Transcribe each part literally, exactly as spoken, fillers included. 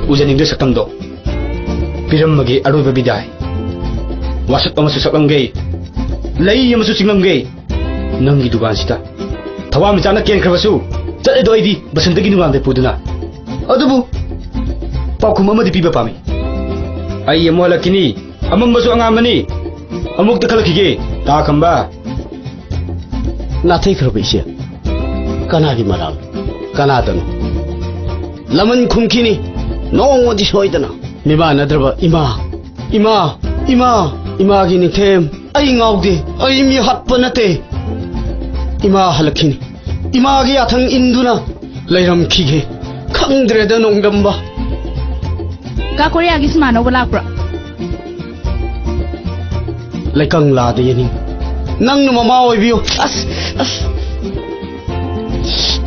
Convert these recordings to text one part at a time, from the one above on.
ꯎꯖꯅꯤꯡꯗꯦ ꯁꯛꯇꯝꯗꯣ꯫ ꯄꯤꯔꯝꯃꯒꯦ ꯑꯔꯣꯏꯕ ꯕꯤꯗꯥꯏ꯫ ꯋꯥꯁꯛ ꯑꯃꯁꯨ ꯁꯛꯂꯝꯒꯦ, ꯂꯩ ꯑꯃꯁꯨ ꯆꯤꯡꯂꯝꯒꯦ꯫ ꯅꯪꯒꯤ ꯗꯨꯀꯥꯟꯁꯤꯗ ꯊꯋꯥꯟꯃꯤꯆꯥꯛꯅ ꯀꯦꯟꯈ꯭ꯔꯕꯁꯨ, ꯆꯠꯂꯦꯗꯣ ꯑꯩꯗꯤ ꯕꯁꯟꯇꯒꯤ ꯅꯨꯡꯉꯥꯟꯕ ꯄꯨꯗꯨꯅ꯫ ꯑꯗꯨꯕꯨ ꯄꯥꯎꯈꯨꯝ ꯑꯃꯗꯤ ꯄꯤꯕ ꯄꯥꯝꯃꯤ꯫ ꯑꯩ ꯑꯃꯨꯛ ꯍꯜꯂꯛꯈꯤꯅꯤ꯫ ꯑꯃꯝꯕꯁꯨ ꯑꯉꯥꯟꯕꯅꯤ꯫ ꯑꯃꯨꯛꯇ ꯈꯜꯂꯛꯈꯤꯒꯦ, ꯇꯥ ꯈꯝꯕ꯫ ꯅꯥꯊꯩꯈ꯭ꯔꯕ ꯏꯆꯦ꯫ ꯀꯅꯥꯒꯤ ꯃꯔꯥꯜ? ꯀꯅꯥꯗꯅꯣ? ꯂꯃꯟ ꯈꯨꯝꯈꯤꯅꯤ꯫ ꯅꯣꯡꯃꯗꯤ ꯁꯣꯏꯗꯅ꯫ ꯃꯤꯃꯥꯟꯅꯗ꯭ꯔꯕ ꯏꯃꯥ, ꯏꯃꯥ, ꯏꯃꯥ, ꯏꯃꯥꯒꯤ ꯅꯤꯡꯊꯦꯝ꯫ ꯑꯩ ꯉꯥꯎꯗꯦ, ꯑꯩ ꯃꯤ ꯍꯥꯠꯄ ꯅꯠꯇꯦ꯫ ꯏꯃꯥ ꯍꯜꯂꯛꯈꯤꯅꯤ꯫ ꯏꯃꯥꯒꯤ ꯌꯥꯊꯪ ꯏꯟꯗꯨꯅ ꯂꯩꯔꯝꯈꯤꯒꯦ꯫ ꯈꯪꯗ꯭ꯔꯦꯗ ꯅꯣꯡꯗꯝꯕ꯫ ꯀꯥ ꯀꯣꯔꯤꯌꯥꯒꯤ ꯁꯤꯃꯥ ꯑꯅꯧꯕ ꯂꯥꯛꯄ꯭ꯔꯣ? ꯂꯩꯀꯪꯂꯥꯗ ꯌꯦꯅꯤꯡ꯫ ꯅꯪꯅ ꯃꯃꯥ ꯑꯣꯏꯕꯤꯌꯨ꯫ ꯑꯁ, ꯑꯁ,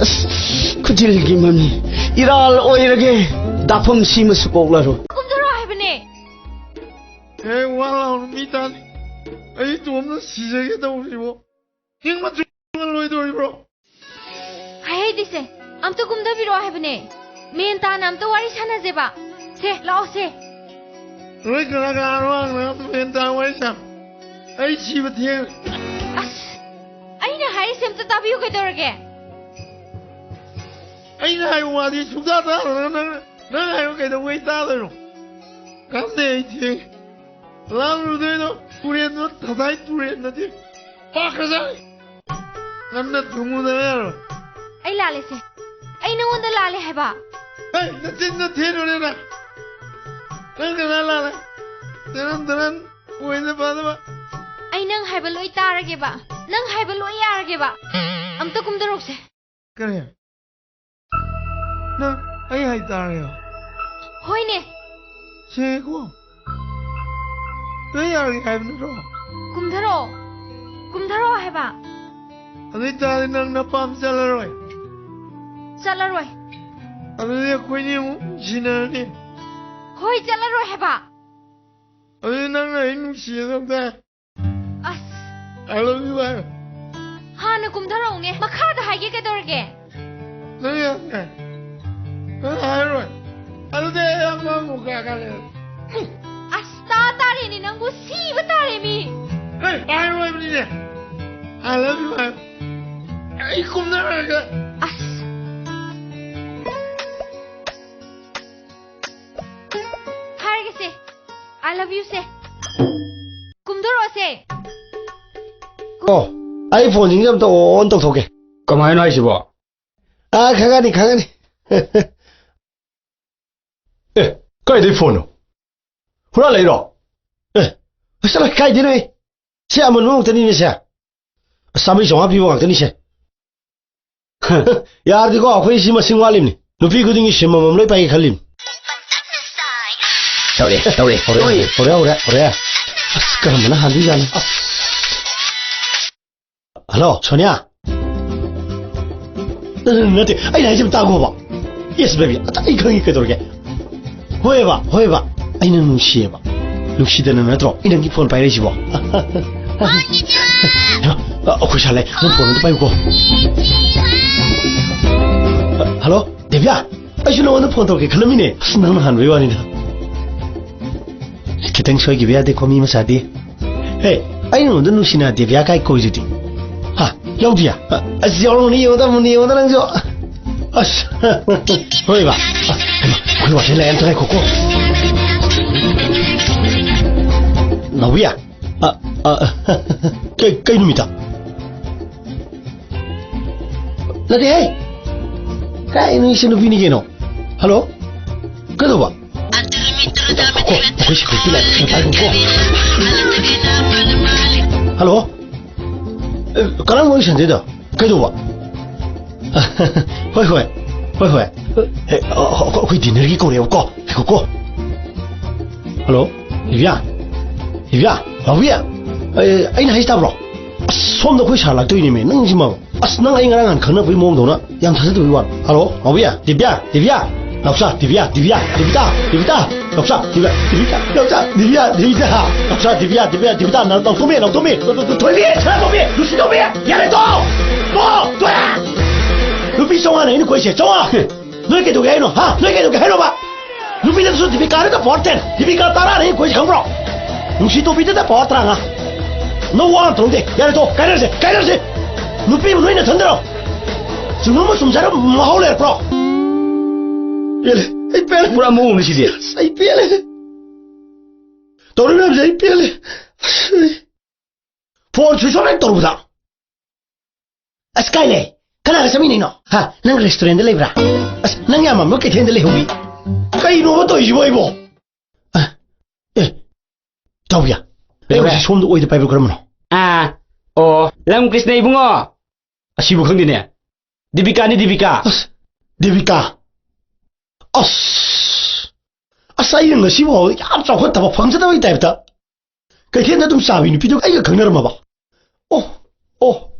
ꯑꯁ, ꯈꯨꯖꯤꯜꯒꯤ ꯃꯃꯤ꯫ ꯏꯔꯥꯜ ꯑꯣꯏꯔꯒꯦ꯫ ꯗꯥꯐꯝ ꯁꯤꯃꯁꯨ ꯀꯣꯛꯂꯔꯣꯏ꯫ ꯀꯨꯝꯊꯔꯣ ꯍꯥꯏꯕꯅꯦ꯫ ꯑꯦ, ꯋꯥ ꯂꯥꯎꯅꯨ ꯃꯤ ꯇꯥꯅꯤ꯫ ꯑꯩ ꯏꯇꯣꯝꯅ ꯁꯤꯖꯒꯦ ꯇꯧꯔꯤꯕꯣ꯫ ꯍꯤꯡꯕ ꯆꯨꯝꯅ ꯂꯣꯏꯗꯣꯔꯤꯕ꯭ꯔꯣ? ꯍꯥꯏꯍꯩꯗꯤꯁꯦ, ꯑꯝꯇ ꯀꯨꯝꯊꯕꯤꯔꯛꯑꯣ ꯍꯥꯏꯕꯅꯦ꯫ ꯃꯦꯟ ꯇꯥꯅ ꯑꯝꯇ ꯋꯥꯔꯤ ꯁꯥꯟꯅꯁꯦꯕ꯫ ꯁꯦ, ꯂꯥꯛꯑꯣ ꯁꯦ꯫ ꯅꯣꯏ ꯀꯅꯥ ꯀꯅꯥꯅꯣ ꯍꯪꯅ ꯑꯝꯇ ꯃꯦꯟ ꯇꯥꯅ ꯋꯥꯔꯤ ꯁꯥ꯫ ꯑꯩ ꯁꯤꯕ ꯊꯦꯡ꯫ ꯑꯁ, ꯑꯩꯅ ꯍꯥꯏꯔꯤꯁꯦ ꯑꯝꯇ ꯇꯥꯕꯤꯌꯨ ꯀꯩꯗꯧꯔꯒꯦ? ꯑꯩꯅ ꯍꯥꯏꯕ ꯋꯥꯗꯤ ꯁꯨꯡꯇꯥ ꯇꯥꯗꯅ ꯅꯪ, ꯅꯪ ꯍꯥꯏꯕ ꯀꯩꯗꯧꯕꯩ ꯇꯥꯗꯣꯏꯅꯣ? ꯀꯥꯟꯗꯦ ꯑꯩ ꯊꯦꯡ꯫ ꯂꯥꯜꯂꯨꯗꯣꯏꯅꯣ? ꯇꯨꯔꯦꯟꯗꯣ ꯊꯗꯥꯏ ꯇꯨꯔꯦꯟ ꯅꯠꯇꯦ꯫ ꯄꯥꯈ꯭ꯔꯖꯥꯠꯅꯤ꯫ ꯉꯟꯅ ꯊꯨꯡꯉꯨꯗꯕ ꯌꯥꯔꯣꯏ꯫ ꯑꯩ ꯂꯥꯜꯂꯦꯁꯦ꯫ ꯑꯩ ꯅꯉꯣꯟꯗ ꯂꯥꯜꯂꯦ ꯍꯥꯏꯕ꯫ ꯍꯩ, ꯅꯆꯤꯟꯗꯣ ꯊꯤꯔꯨꯔꯦ ꯅꯪ꯫ ꯅꯪ ꯀꯅꯥ ꯂꯥꯜꯂꯦ? ꯇꯦꯔꯟ ꯇꯦꯔꯟ ꯑꯣꯏꯅ ꯐꯅꯕ꯫ ꯑꯩ ꯅꯪ ꯍꯥꯏꯕ ꯂꯣꯏ ꯇꯥꯔꯒꯦꯕ꯫ ꯅꯪ ꯍꯥꯏꯕ ꯂꯣꯏ ꯌꯥꯔꯒꯦꯕ꯫ ꯑꯝꯇ ꯀꯨꯝꯊꯔꯣꯛꯁꯦ꯫ ꯀꯔꯤ? ꯅꯪ ꯑꯩ ꯍꯥꯏ ꯇꯥꯔꯒꯦꯕ? ꯍꯣꯏꯅꯦ꯫ ꯁꯦꯡꯉꯦꯀꯣ? ꯂꯣꯏ ꯌꯥꯔꯒꯦ ꯍꯥꯏꯕ ꯅꯠꯇ꯭ꯔꯣ? ꯀꯨꯝꯊꯔꯛꯑꯣ꯫ ꯀꯨꯝꯊꯔꯛꯑꯣ ꯍꯥꯏꯕ꯫ ꯑꯗꯨ ꯑꯣꯏ ꯇꯥꯔꯗꯤ ꯅꯪ ꯅꯄꯥꯝ ꯆꯠꯂꯔꯣꯏ? ꯆꯠꯂꯔꯣꯏ꯫ ꯑꯗꯨꯗꯤ ꯑꯩꯈꯣꯏꯅꯤ ꯑꯃꯨꯛ ꯅꯨꯡꯁꯤꯅꯔꯅꯤ? ꯍꯣꯏ, ꯆꯠꯂꯔꯣꯏ ꯍꯥꯏꯕ꯫ ꯑꯗꯨꯗꯤ ꯅꯪꯅ ꯑꯩ ꯅꯨꯡꯁꯤꯌꯦ ꯑꯗꯨꯝ ꯇꯥꯏ꯫ ꯑꯁ꯫ I love you ꯍꯥꯏꯔꯣ꯫ ꯍꯥꯟꯅ ꯀꯨꯝꯊꯔꯛꯎꯅꯦ꯫ ꯃꯈꯥꯗ ꯍꯥꯏꯒꯦ ꯀꯩꯗꯧꯔꯒꯦ? ꯅꯪ ꯌꯥꯝ ꯌꯥꯏ꯫ ꯅꯪ ꯍꯥꯏꯔꯣꯏ꯫ ꯑꯗꯨꯗꯤ ꯑꯩ ꯀꯣꯛ ꯀꯥ ꯀꯥ ꯂꯩꯔꯦ꯫ ꯑꯁ, ꯇꯥ ꯇꯥꯔꯦꯅꯦ ꯅꯪꯕꯨ, ꯁꯤꯕ ꯇꯥꯔꯦꯃꯤ꯫ ꯑꯦ, ꯍꯥꯏꯔꯣꯏꯕꯅꯤꯅꯦ꯫ I love you ꯍꯥꯏ꯫ ꯑꯩ ꯀꯨꯝꯅꯔꯒ꯫ ꯑꯁ꯫ ꯍꯥꯏꯔꯒꯦꯁꯦ, I love you ꯁꯦ꯫ ꯀꯨꯝꯗꯣꯔꯛꯑꯣꯁꯦ꯫ ꯑꯣ, ꯑꯩ ꯐꯣꯟꯁꯤꯡꯁꯦ ꯑꯝꯇ on ꯇꯧꯊꯣꯛꯀꯦ꯫ ꯀꯃꯥꯏꯅꯣ ꯍꯥꯏꯁꯤꯕꯣ? ꯑꯥ, ꯈꯪꯉꯅꯤ, ꯈꯪꯉꯅꯤ꯫ ꯑꯦ, ꯀꯥꯏꯗꯩ ꯐꯣꯟꯅꯣ? ꯍꯨꯔꯥꯜꯂꯛꯏꯔꯣ? ꯑꯦ, ꯑꯁ, ꯆꯠꯂꯣ, ꯀꯥꯏꯗꯩꯅꯣꯍꯦ? ꯁꯤ ꯑꯃꯟꯕ ꯉꯥꯛꯇꯅꯤꯅꯦ ꯁꯦ꯫ ꯑꯁ, ꯆꯥꯝꯃꯔꯤ ꯆꯥꯝꯃꯉꯥ ꯄꯤꯕ ꯉꯥꯛꯇꯅꯤ ꯁꯦ꯫ ꯌꯥꯔꯗꯤꯀꯣ, ꯑꯩꯈꯣꯏ ꯁꯤ ꯃꯁꯤꯡ ꯋꯥꯠꯂꯤꯕꯅꯤ꯫ ꯅꯨꯄꯤ ꯈꯨꯗꯤꯡꯒꯤ ꯁꯤꯝ ꯑꯃꯃꯝ ꯂꯣꯏ ꯄꯥꯏꯒꯦ ꯈꯜꯂꯤꯕꯅꯤ꯫ ꯇꯧꯔꯦ, ꯇꯧꯔꯦ, ꯍꯧꯔꯦ, ꯍꯧꯔꯦ, ꯍꯧꯔꯦ, ꯍꯧꯔꯦ꯫ ꯑꯁ, ꯀꯔꯝꯕꯅ ꯍꯥꯟꯗꯣꯏꯖꯥꯠꯅꯣ? ꯑꯁ꯫ ꯍꯜꯂꯣ, ꯁꯣꯅꯤꯌꯥ? ꯅꯠꯇꯦ, ꯑꯩꯅ ꯍꯥꯏꯁꯦ ꯑꯝꯇ ꯇꯥꯈꯣꯕ꯫ Yes, baby, ꯑꯇ ꯑꯩ ꯈꯪꯉꯤ ꯀꯩꯗꯧꯔꯒꯦ꯫ ꯍꯣꯏꯕ, ꯍꯣꯏꯕ, ꯑꯩ ꯅꯪ ꯅꯨꯡꯁꯤꯌꯦꯕ꯫ ꯅꯨꯡꯁꯤꯗꯅ ꯅꯠꯇ꯭ꯔꯣ ꯑꯩ ꯅꯪꯒꯤ ꯐꯣꯟ ꯄꯥꯏꯔꯛꯏꯁꯤꯕꯣ? ꯍꯩꯃꯥ, ꯑ, ꯑꯩꯈꯣꯏ ꯁꯥ ꯂꯩ, ꯅꯪ ꯐꯣꯟ ꯑꯝꯇ ꯄꯥꯏꯌꯨꯀꯣ꯫ ꯍꯜꯂꯣ, ꯗꯦꯕꯤꯌꯥ, ꯑꯩꯁꯨ ꯅꯉꯣꯟꯗ ꯐꯣꯟ ꯇꯧꯔꯛꯀꯦ ꯈꯜꯂꯝꯃꯤꯅꯦ꯫ ꯑꯁ, ꯅꯪꯅ ꯍꯥꯟꯕꯩ ꯋꯥꯅꯤꯗ꯫ ꯈꯤꯇꯪ ꯁꯣꯏꯈꯤꯕ ꯌꯥꯗꯦꯀꯣ, ꯃꯤ ꯃꯆꯥꯗꯤ꯫ ꯍꯦ, ꯑꯩ ꯅꯉꯣꯟꯗ ꯅꯨꯡꯁꯤꯅ ꯗꯦꯕꯤꯌꯥ ꯀꯥꯏ ꯀꯧꯏꯗꯨꯗꯤ? ꯍꯥ, ꯌꯥꯎꯗꯤꯌꯥ? ꯑꯁ, ꯌꯥꯎꯔꯝꯒꯅꯤ, ꯌꯦꯡꯉꯣꯗ, ꯃꯨꯟꯅ ꯌꯦꯡꯉꯣꯗ ꯅꯪꯁꯨ꯫ ꯑꯁ, ꯍꯣꯏꯕ꯫ ꯑꯁ, ꯍꯩꯃꯥ, ꯑꯩꯈꯣꯏ ꯋꯥꯁꯦ ꯂꯩ, ꯑꯝꯇ ꯉꯥꯏꯈꯣꯀꯣ꯫ ꯅꯥꯎꯕꯤꯌꯥ? ꯑ, ꯑ, ꯀꯩ, ꯀꯩ ꯅꯨꯃꯤꯠꯇ? ꯅꯠꯇꯦꯍꯦ! ꯀꯥꯏ ꯅꯨꯃꯤꯠꯁꯤ ꯅꯨꯄꯤꯅꯤ ꯀꯩꯅꯣ? ꯍꯜꯂꯣ? ꯀꯩꯗꯧꯕ? ꯀꯣ, ꯑꯩꯈꯣꯏ security ꯂꯥꯛꯑꯦ꯫ ꯉꯥꯏꯈꯣꯀꯣ꯫ ꯍꯜꯂꯣ? ꯑꯦ, ꯀꯅꯥꯒ ꯋꯥꯔꯤ ꯁꯥꯟꯅꯗꯣꯏꯗꯣ? ꯀꯩꯗꯧꯕ? ꯍꯣꯏ, ꯍꯣꯏ꯫ ꯍꯣꯏ, ꯍꯣꯏ꯫ ꯑꯦ, ꯑ, ꯑ, ꯑꯩꯈꯣꯏ dinnerꯒꯤ ꯀꯧꯔꯛꯑꯦꯕꯀꯣ꯫ ꯉꯥꯏꯈꯣꯀꯣ꯫ ꯍꯜꯂꯣ? ꯗꯤꯕꯤꯌꯥ? ꯗꯤꯕꯤꯌꯥ? ꯅꯥꯎꯕꯤ? ꯑꯦ, ꯑꯩꯅ ꯍꯥꯏꯁꯤ ꯇꯥꯕ꯭ꯔꯣ? ꯑꯁ, ꯁꯣꯝꯗ ꯑꯩꯈꯣꯏ ꯁꯥꯔ ꯂꯥꯛꯇꯣꯏꯅꯦꯃꯦ꯫ ꯅꯪꯁꯤꯃ꯫ ꯑꯁ, ꯅꯪ ꯑꯩ ꯉꯔꯥꯡ ꯅꯍꯥꯟ ꯈꯪꯅꯕꯒꯤ ꯃꯑꯣꯡꯗꯧꯅ ꯌꯥꯝ ꯊꯥꯖꯗꯕꯒꯤ ꯋꯥꯅꯤ꯫ ꯍꯜꯂꯣ, ꯅꯥꯎꯕꯤ? ꯗꯤꯕꯤꯌꯥ? ꯗꯤꯕꯤꯌꯥ? ꯅꯥꯎꯆꯥ, ꯗꯤꯕꯤꯌꯥ, ꯗꯤꯕꯤꯌꯥ, ꯗꯤꯕꯤꯇꯥ, ꯗꯤꯕꯤꯇꯥ, ꯅꯥꯎꯆꯥ, ꯗꯤꯕꯤꯌꯥ, ꯗꯤꯕꯤꯇꯥ, ꯅꯥꯎꯆꯥ, ꯗꯤꯕꯤꯌꯥ, ꯗꯤꯕꯤꯌꯥ, ꯗꯤꯕꯤꯇꯥ, ꯅꯥꯎꯆꯥ, ꯗꯤꯕꯤꯌꯥ, ꯗꯤꯕꯤꯌꯥ, ꯗꯤꯕꯤꯇꯥ, ꯅꯥꯎ-, ꯅꯥꯎꯇꯣꯝꯕꯤ, ꯅꯥꯎꯇꯣꯝꯕꯤ, ꯊꯣꯏꯕꯤ, ꯁꯅꯥꯇꯣꯝꯕꯤ, ꯂꯨꯁꯤꯇꯣꯝꯕꯤ, ꯌꯥꯔꯦ, ꯇꯣꯛꯑꯣ! ꯇꯣꯛꯑꯣ! ꯇꯣꯛꯑꯦ! ꯅꯨꯄꯤ ꯆꯥꯝꯃꯉꯥꯅ ꯑꯩꯅ ꯀꯣꯏꯁꯦ, ꯆꯥꯝꯃꯉꯥ! ꯅꯣꯏ ꯀꯩꯗꯧꯒꯦ ꯍꯥꯏꯅꯣ, ꯍꯥ? ꯅꯣꯏ ꯀꯩꯗꯧꯒꯦ ꯍꯥꯏꯅꯣꯕ? ꯅꯨꯄꯤꯗꯁꯨ ꯗꯤꯄꯤꯀꯥꯗ ꯄꯋꯥꯔ ꯇꯦꯟ, ꯗꯤꯄꯤꯀꯥ ꯇꯔꯥꯅꯤ ꯑꯩꯈꯣꯏ ꯈꯪꯕ꯭ꯔꯣ? ꯅꯨꯡꯁꯤ ꯇꯣꯝꯕꯤꯗꯗ ꯄꯋꯥꯔ ꯇꯔꯥꯃꯉꯥ꯫ ꯅꯪ ꯋꯥ ꯑꯃ ꯇꯧꯗꯦ꯫ ꯌꯥꯔꯦ, ꯇꯣ, ꯀꯥꯏꯅꯔꯁꯦ, ꯀꯥꯏꯅꯔꯁꯦ꯫ ꯅꯨꯄꯤꯕꯨ ꯅꯣꯏ ꯅꯊꯟꯗꯔꯣ? ꯆꯨꯝꯃ ꯆꯨꯝꯖꯔ ꯃꯍꯥꯎ ꯂꯩꯔꯛꯄ꯭ꯔꯣ? ꯄꯦꯜꯂꯦ, ꯑꯩ ꯄꯦꯜꯂꯦ꯫ ꯄꯨꯔꯥ ꯃꯑꯣꯡꯅꯤ ꯁꯤꯗꯤ꯫ ꯑꯁ, ꯑꯩ ꯄꯦꯜꯂꯦ꯫ ꯇꯧꯔꯤꯕ ꯃꯌꯥꯝꯁꯦ ꯑꯩ ꯄꯦꯜꯂꯦ꯫ ꯑꯁ, ꯑꯩ ꯐꯣꯟ ꯁ꯭ꯋꯤꯆ ꯑꯣꯐ ꯍꯦꯛ ꯇꯧꯔꯨꯕꯗ꯫ ꯑꯁ, ꯀꯥꯏ ꯂꯩ? ꯀꯅꯥꯒ ꯆꯠꯃꯤꯟꯅꯩꯅꯣ? ꯍꯥ? ꯅꯪ ꯔꯦꯁꯇꯨꯔꯦꯟꯗ ꯂꯩꯕ꯭ꯔꯥ? ꯑꯁ, ꯅꯪ ꯌꯥꯝꯃꯝꯕ ꯀꯩꯊꯦꯜꯗ ꯂꯩꯍꯧꯋꯤ꯫ ꯀꯩꯅꯣꯕ ꯇꯧꯔꯤꯁꯤꯕꯣ ꯑꯩꯕꯣ? ꯑ, ꯑꯦ, ꯏꯇꯥꯎꯕꯤꯌꯥ, ꯑꯩ ꯀꯩꯗꯧꯔꯦ? ꯍꯧꯖꯤꯛ ꯁꯣꯝꯗ ꯑꯣꯏꯗ ꯄꯥꯏꯕ ꯀꯔꯝꯕꯅꯣ? ꯑꯥ, ꯑꯣ, ꯂꯝ ꯀ꯭ꯔꯤꯁꯅ ꯏꯕꯨꯡꯉꯣ꯫ ꯑꯁꯤꯕꯨ ꯈꯪꯗꯦꯅꯦ꯫ ꯗꯤꯕꯤꯀꯥꯅꯤ, ꯗꯤꯕꯤꯀꯥ꯫ ꯑꯁ, ꯗꯦꯕꯤꯀꯥ꯫ ꯑꯁ, ꯑꯁ, ꯑꯩꯅ ꯉꯁꯤꯐꯥꯎ ꯌꯥꯝ ꯆꯥꯎꯈꯠꯇꯕ, ꯐꯪꯖꯗꯕꯒꯤ ꯇꯥꯏꯞꯇ꯫ ꯀꯩꯊꯦꯜꯗ ꯑꯗꯨꯝ ꯆꯥꯕꯤ ꯅꯨꯄꯤꯗꯨ ꯑꯩꯒ ꯈꯪꯅꯔꯝꯃꯕ? ꯑꯣ, ꯑꯣ,